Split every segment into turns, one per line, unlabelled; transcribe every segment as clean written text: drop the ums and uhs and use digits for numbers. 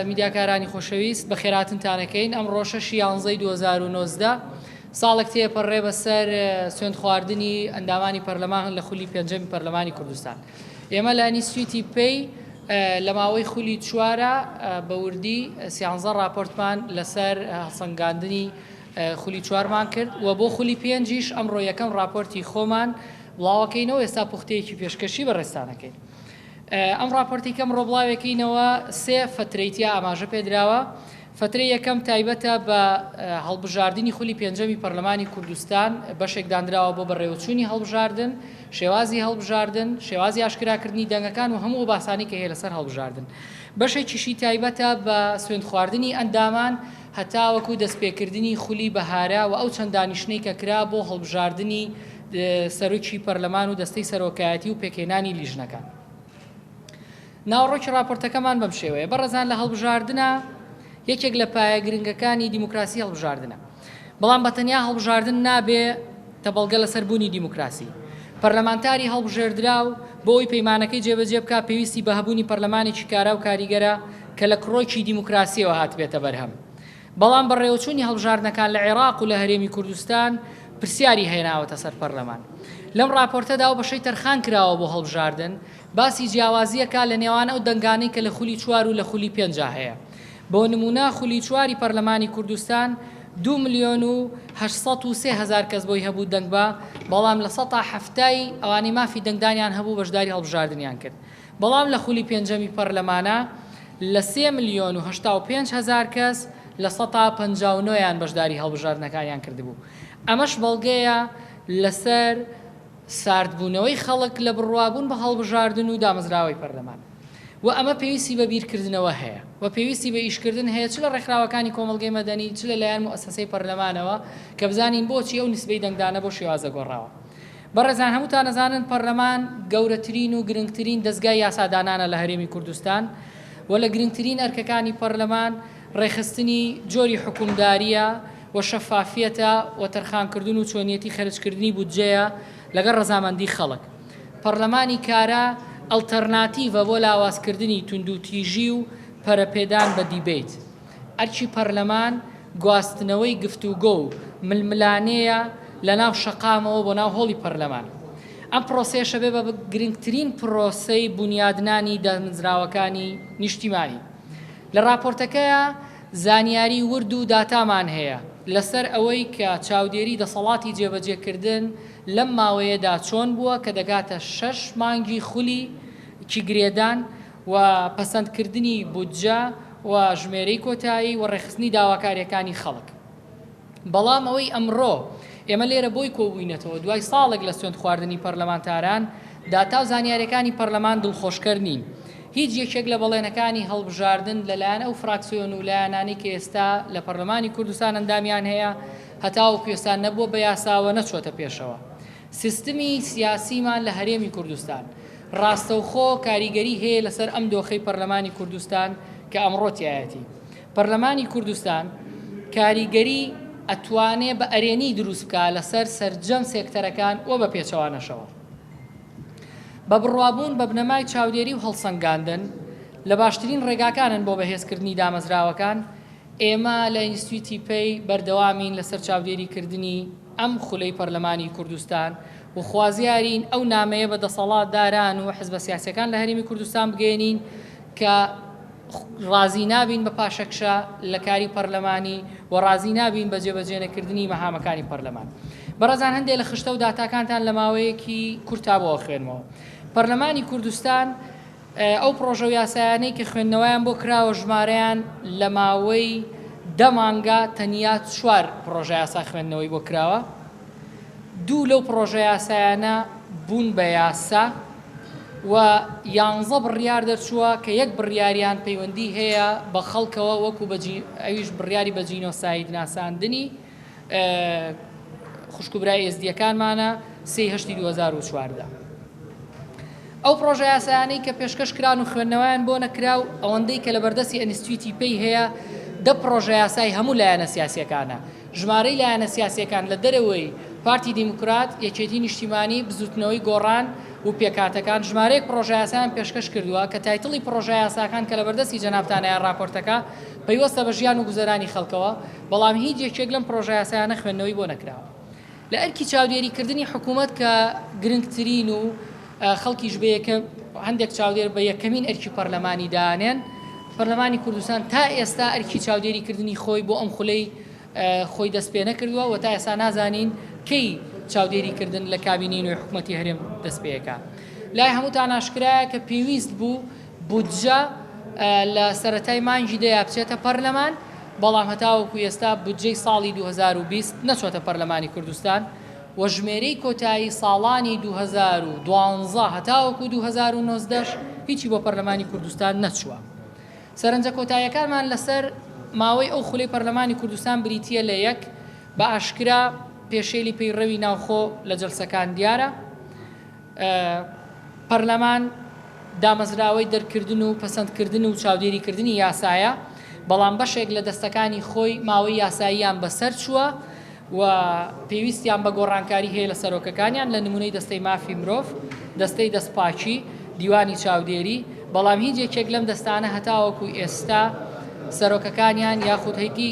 میدیاکارانی خۆشەویست بەخێرهاتنتان ئەکەین. ئەمڕۆ شەشی یانزەی 2019 ساڵێک تێپەڕێ بەسەر سوێندخواردنی ئەندامانی پەرلەمان لە خولی پێنجەمی پەرلەمانی کوردستان. ئێمە لە ئەنیستیوتی پەی لە ماوەی خولی چوارە بە وردی سیانزە راپۆرتمان لەسەر هەڵسەنگاندنی خولی چوارمان کرد و بۆ خولی پێنجیش ئەمڕۆ یەکەم راپۆرتی خۆمان بڵاوەکەینەوە. ئێستا پوختەیەکی پێشکەشی بەڕێزتانەکەین. ئەم ڕاپۆرتەی کە ئەمڕۆ بڵاوێکەینەوە سێ فەترەی تیا ئاماژە پێدراوە. فەترەی یەکەم تایبەتە بە هەڵبژاردنی خولی پێنجەمی پەرلەمانی کوردستان، بەشێک دانراوە بۆ بەڕێوەچوونی هەڵبژاردن، شێوازی هەڵبژاردن، شێوازی ئاشکراکردنی دەنگەکان و هەموو ئەو باسانەی کە هەیە لەسەر هەڵبژاردن. بەشێکیشی تایبەتە بە سوێندخواردنی ئەندامان هەتاوەکو دەستپێکردنی خولی بەهارە و ئەو چەند دانیشتنەی کە کرا بۆ هەڵبژاردنی سەرۆکی پەرلەمان و دەستەی سەرۆکایەتی و پێکهێنانی لیژنەکان. ناوەڕۆکی ڕاپۆرتەکەمان بەم شێوەیە، بەڕێزان لە هەڵبژاردنە یەکێک لە پایە گرنگەکانی دیموکراسی هەڵبژاردنە. بەڵام بە تەنیا هەڵبژاردن نابێ تە بەڵگە لەسەر بوونی دیموکراسی. پەرلەمانتاری هەڵبژێردراو بۆ ئەوی پەیمانەکەی جێبەجێ بکا پێویستی بە هەبوونی پەرلەمانێکی کارا و کاریگەرە کە لە کڕۆکی دیموکراسیەوە هاتبێتە بەرهەم. بەڵام بەڕێوەچوونی هەڵبژاردنەکان لە عێراق و لە هەرێمی کوردستان پرسیاری هێناوەتە سەر پەرلەمان. لەم ڕاپۆرتەدا و بەشەی تەرخان کراوە بۆ هەڵبژاردن، باسی جیاوازییەکە لە نێوان ئەو دەنگانەی کە لە خولی چوار و لە خولی پێنجا هەیە. بۆ نموونە خولی چواری پەرلەمانی کوردستان 2,803,000 کەس بۆی هەبوو دەنگ با، بەڵام لە سەتا حەفتای ئەوانەی مافی دەنگدانیان هەبوو بەشداری هەڵبژاردنیان کرد. بەڵام لە خولی پێنجەمی پەرلەمانا لە 3,085,000 کەس 59% یان بەشداری هەڵبژاردنەکانیان کردبوو. ئەمەش بەڵگەیە لەسەر ساردبوونەوەی خەڵک لە بڕوابوون بە هەڵبژاردن و دامەزراوەی پەرلەمان و ئەمە پێویستی بە بیرکردنەوە هەیە و پێویستی بە ئیشکردن هەیە چ لە ڕێکخراوەکانی کۆمەڵگەی مەدەنی چ لە لایەن موئەسەسەی پەرلەمانەوە کە بزانین بۆچی ئەو نیسبەی دەنگدانە بەو شێوازە گۆڕاوە. بەڕێزان هەمووتان ئەزانن پەرلەمان گەورەترین و گرنگترین دەزگای یاسادانانە لە هەرێمی کوردستان و لە گرنگترین ئەرکەکانی پەرلەمان ڕێکخستنی جۆری حوکمدارییە و شەفافیەتە و تەرخانکردن و چۆنیەتی خەرجکردنی بودجەیە لەگەڵ ڕەزامەندی خەڵک. پەرلەمانی کارا ئەڵتەرناتیڤە بۆ لاوازکردنی توندوتیژی و پەرەپێدان بە دیبەیت. ئەرکی پەرلەمان گواستنەوەی گفتوگۆ و ململانێیە لەناو شەقامەوە بۆ ناو هۆڵی پەرلەمان. ئەم پرۆسەیەشە بێ بە گرنگترین پرۆسەی بونیادنانی دامەزراوەکانی نیشتیمانی. لە راپۆرتەکەیا زانیاری ورد و داتامان هەیە لەسەر ئەوەی کە چاودێری دەسەڵاتی جێبەجێکردن لەم ماوەیەدا چۆن بووە کە دەگاتە شەش مانگی خولی کی گرێدان و پەسەندکردنی بودجە و ژمێرەی کۆتایی و ڕێکخستنی داواکارییەکانی خەڵک. بەڵام ئەوەی ئەمڕۆ ئێمە لێرە بۆی کۆبووینەتەوە دوای ساڵێک لە سوێندخواردنی پەرلەمانتاران، داتا و زانیارییەکانی پەرلەمان دڵخۆشکەر نین. هیچ یەکێک لە بەڵێنەکانی هەڵبژاردن لەلایەن ئەو فراکسیۆن و لایەنانەی کە ئێستا لە پەرلەمانی کوردستان ئەندامیان هەیە هەتاوەکو ئێستا نەبووە بە یاساوە نەچووەتە پێشەوە. سیستمی سیاسیمان لە هەرێمی کوردستان ڕاستەوخۆ کاریگەری هەیە لەسەر ئەم دۆخەی پەرلەمانی کوردستان کە ئەمڕۆ تیایەتی. پەرلەمانی کوردستان کاریگەری ئەتوانێ بە ئەرێنی دروست بکا لەسەر سەرجەم سێکتەرەکان و بە پێچەوانەشەوە. بە بڕوابوون بە بنەمای چاودێری و هەڵسەنگاندن لە باشترین ڕێگاکانن بۆ بەهێزکردنی دامەزراوەکان، ئێمە لە ئینستیتوتی پەی بەردەوامین لەسەر چاودێریکردنی ئەم خولەی پەرلەمانی کوردستان و خوازیارین ئەو نامەیە بە دەسەڵاتداران و حزبە سیاسیەکان لە هەرێمی کوردستان بگەیەنین کە ڕازی نابین بە پاشەکشە لە کاری پەرلەمانی و ڕازی نابین بە جێبەجێنەکردنی مەهامەکانی پەرلەمان. بەڕێزان هەندێک لە خشتە و داتاکانتان لە ماوەیەکی کورتا بۆ ئەخوێنمەوە. پەرلەمانی کوردستان ئەو پڕۆژە و یاسایانەی کە خوێندنەوەیان بۆ کراوە ژمارەیان لە ماوەی دە مانگا تەنیا چوار پڕۆژە یاسا خوێندنەوەی بۆ کراوە. دوو لەو پڕۆژە یاسایانە بوون بە یاسا و یانزە بڕیار دەرچووە کە یەک بڕیاریان پەیوەندی هەیە بە خەڵکەوە وەکو بە ئەویش بڕیاری بە جینۆساید ناساندنی خوشک و برای ئێزدییەکانمانە سێی هەشتی 2014. ئەو پڕۆژە یاسایانەی کە پێشکەش کران و خوێندنەوەیان بۆ نەکرا و ئەوەندەی کە لە بەردەستی ئەنستیتوتی پێی هەیە دە پڕۆژە یاسای هەموو لایەنە سیاسییەکانە. ژمارەی لایەنە سیاسییەکان لە دەرەوەی پارتی دیموکرات، یەکێتی نیشتیمانی، بزوتنەوەی گۆڕان و پێکهاتەکان ژمارەیەک پڕۆژەیاسایان پێشکەش کردووە کە title ی پڕۆژەیاساکان کە لەبەردەستی جەنابتانایە ڕاپۆرتەکە پەیوەستە بە ژیان و گوزەرانی خەڵکەوە، بەڵام هیچ یەکێک لەم پڕۆژەیاسایانە خوێندنەوەی بۆ نەکراوە. لە ئەرکی چاودێریکردنی حکوومەت کە گرنگترین و خەڵکیش بە یەکەم هەندێک چاودێر بە یەکەمین ئەرکی پەرلەمانی دانێن، پەرلەمانی کوردستان تا ئێستا ئەرکی چاودێریکردنی خۆی بۆ ئەم خولەی خۆی دەست پێ نەکردووە و تا ئێستا نازانین کەی چاودێریکردن لە کابینەی نوێی حکوومەتی هەرێم دەست پێ ئەکا. لای هەمووتان ئاشکرایە کە پێویست بوو بودجە لە سەرەتای مانگی دەیا بچێتە پەرلەمان، بەڵام هەتاوەکو ئێستا بودجەی ساڵی 2020 نەچۆتە پەرلەمانی کوردستان و ژمێرەی کۆتایی ساڵانی 2012 هەتاوەکو 2019 هیچی بۆ پەرلەمانی کوردستان نەچووە. سەرنجە کۆتاییەکانمان لەسەر ماوەی ئەو خولەی پەرلەمانی کوردستان بریتییە لە یەک، بە ئاشکرا پێشێلی پەیڕەوی ناوخۆ لە جەلسەکان دیارە. پەرلەمان دامەزراوەی دەرکردن و پەسەندکردن و چاودێریکردنی یاسایە، بەڵام بەشێک لە دەستەکانی خۆی ماوەی یاساییان بەسەر چووە و پێویستیان بە گۆڕانکاری هەیە لە سەرۆکەکانیان، لە نمونەی دەستەی مافی مرۆڤ، دەستەی دەستپاکی، دیوانی چاودێری، بەڵام هیچ یەکێک لەم دەستانە هەتاوەکو ئێستا سەرۆکەکانیان یاخود هەیتی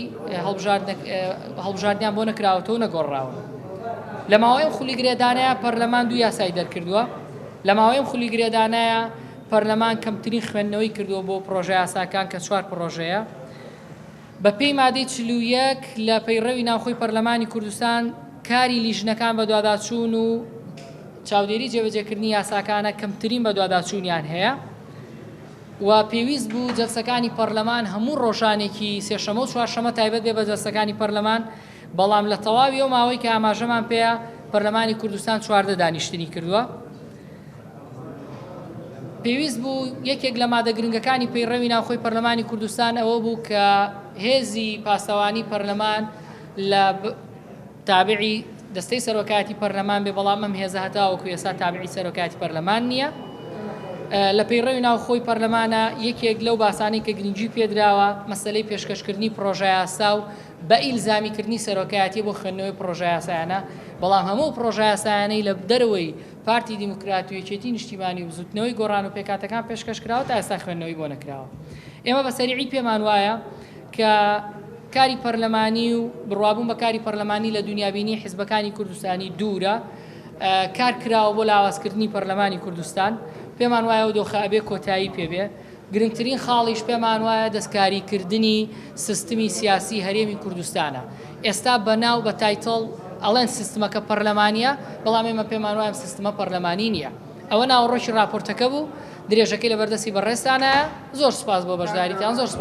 هەڵبژاردنیان بۆ نەکراوەتەوە و نەگۆڕراون. لە ماوەی ئەم خولی گرێدانەیە پەرلەمان دوو یاسای دەرکردووە. لە ماوەی ئەم خولی گرێدانەیە پەرلەمان کەمترین خوێندنەوەی کردووە بۆ پڕۆژە یاساکان کە چوار پڕۆژەیە. بە پێی مادەی 41 لە پەیڕەوی ناوخۆی پەرلەمانی کوردستان کاری لیژنەکان بەدواداچوون و چاودێری جێبەجێکردنی یاساکانە کەمترین بەدواداچوونیان هەیە و پێویست بوو جەلسەکانی پەرلەمان هەموو ڕۆژانێکی سێشەمە و چوارشەمە تایبەت بێ بە جەلسەکانی پەرلەمان، بەڵام لە تەواوی ئەو ماوەی کە ئاماژەمان پێیە پەرلەمانی کوردستان 14 دانیشتنی کردووە. پێویست بوو یەکێک لە مادە گرنگەکانی پەیڕەوی ناوخۆی پەرلەمانی کوردستان ئەوە بوو کە هێزی پاسەوانی پەرلەمان لە تابعی دەستەی سەرۆکایەتی پەرلەمان بێ، بەڵام ئەم هێزە هەتاوەکو ئێستا تابعی سەرۆکایەتی پەرلەمان نییە. لە پەیڕەوی ناوخۆی پەرلەمانە یەکێک لەو باسانەی کە گرنگی پێدراوە مەسەلەی پێشکەشکردنی پڕۆژەیاسا و بە ئیلزامیکردنی سەرۆکایەتی بۆ خوێندنەوەی پڕۆژەیاسایانە، بەڵام هەموو پڕۆژەیاسایانەی لە دەرەوەی پارتی دیموکرات و یەکێتی نیشتیمانی و بزوتنەوەی گۆڕان و پێکهاتەکان پێشکەش کراوە تا ئێستا خوێندنەوەی بۆ نەکراوە. ئێمە بە سەریعی پێمان وایە کە کاری پەرلەمانی و بڕوابوون بە کاری پەرلەمانی لە دونیابینی حیزبەکانی کوردستانی دوورە، کار کراوە بۆ لاوازکردنی پەرلەمانی کوردستان. پێمان وایە ئەو دۆخە ئەبێ کۆتایی پێ بێ. گرنگترین خاڵیش پێمان وایە دەستکاریکردنی سیستمی سیاسی هەرێمی کوردستانە. ئێستا بە ناو بە title ئەڵێن سیستمەکە پەرلەمانییە، بەڵام ئێمە پێمان وایە ئەم سیستمە پەرلەمانی نییە. ئەوە ناوەڕۆکی راپۆرتەکە بوو، درێژەکەی لەبەردەستی بەڕێزتانایە. زۆر سوپاس بۆ بەشداریتان، زۆر سوپاس.